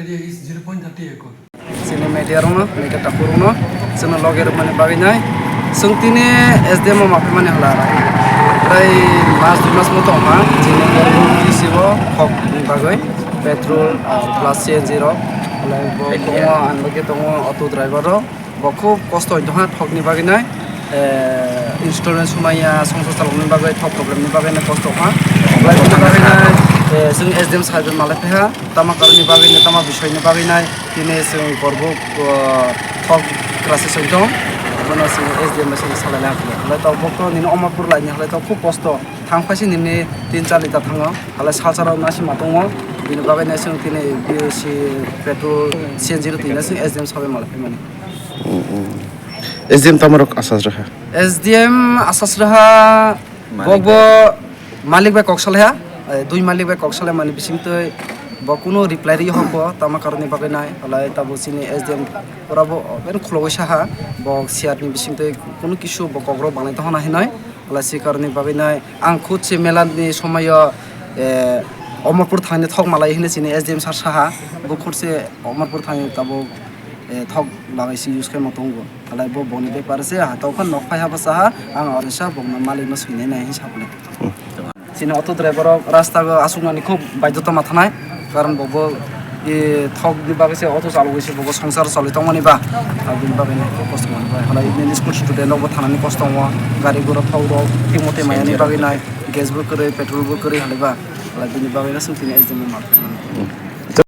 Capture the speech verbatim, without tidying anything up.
Is zero point thirty acre. Chini media rokno, media takhuk rokno, chwngno loge rwmani bagwi nai. Chwng tini S D M o ma phaimani hala. Tei mas dui mas mo tongma, chini D C o khokni bagwi petrol, ah, plus C N G rok. Alai bo tongo, ang logio tongo auto driver rok. Bo khub kosto wngtongha thokni bagwi nai, eh, installment sumaiya, songsar chalokni bagwi, thok problem ni bagwi nai kosto wngkha. Wngkha, chwng S D M sir bai malai phaiha, tama karon ni bagwi nai, tama bisoi ni bagwi nai, tini chwng korbo, oh, thok crisis wngtong, abono chwng S D M bai chwng salai lai. Hwlai tok bo to nini Omorpur lai ni hwlai tok khub kosto, thang phaisi nini tin char litre thango, hwlai salsa rok nasi ma tongo, bini bagwi nai chwng tini B O C petrol, C N G rok twi nai chwng S D M sir bai malai phaimani. S D M tamo rok asas rwkha? S D M asas rwkha, bok bo malik bai kok salaiha, eh, dui malik bai kok salaimani bisingtwi bo kunu reply rwi hok bo tama karon ni bagwi nai, hwlai tabuk chini S D M pura bo ben khulogwi saha, bo siyar ni bisingtwi kunu kisu bo kok rok banai tongna hinoi, hwlai si karon ni bagwi nai ang khud se mela ni somoyo, eh, Omorpur thangni thok malai hinwi chini S D M sir saha, bo khud se Omorpur thangni tabuk eh, thok bagwi se use khaima tongo. Halai bo boni bepar se hato khe nok phai ha bwsa ha, ang orisa bokno malikno swinai nai hinwi sa phano. Chini auto driver rok rasta o aswknani khub baidhota ma thanai, karon bo bo, eh, thok ni bagwi se auto chalogwi se bo bo songsar chalwi tongmani ba, aboni bagwi no khub kosto manwi bai. Halai nini school student rok bo thanani kosto tongo, gari gura thok rok thik mote maya ni bagwi nai, gas bo kwrwi, petrol bo kwrwi halai ba, halai bini bagwi no swng tini S D M no ma.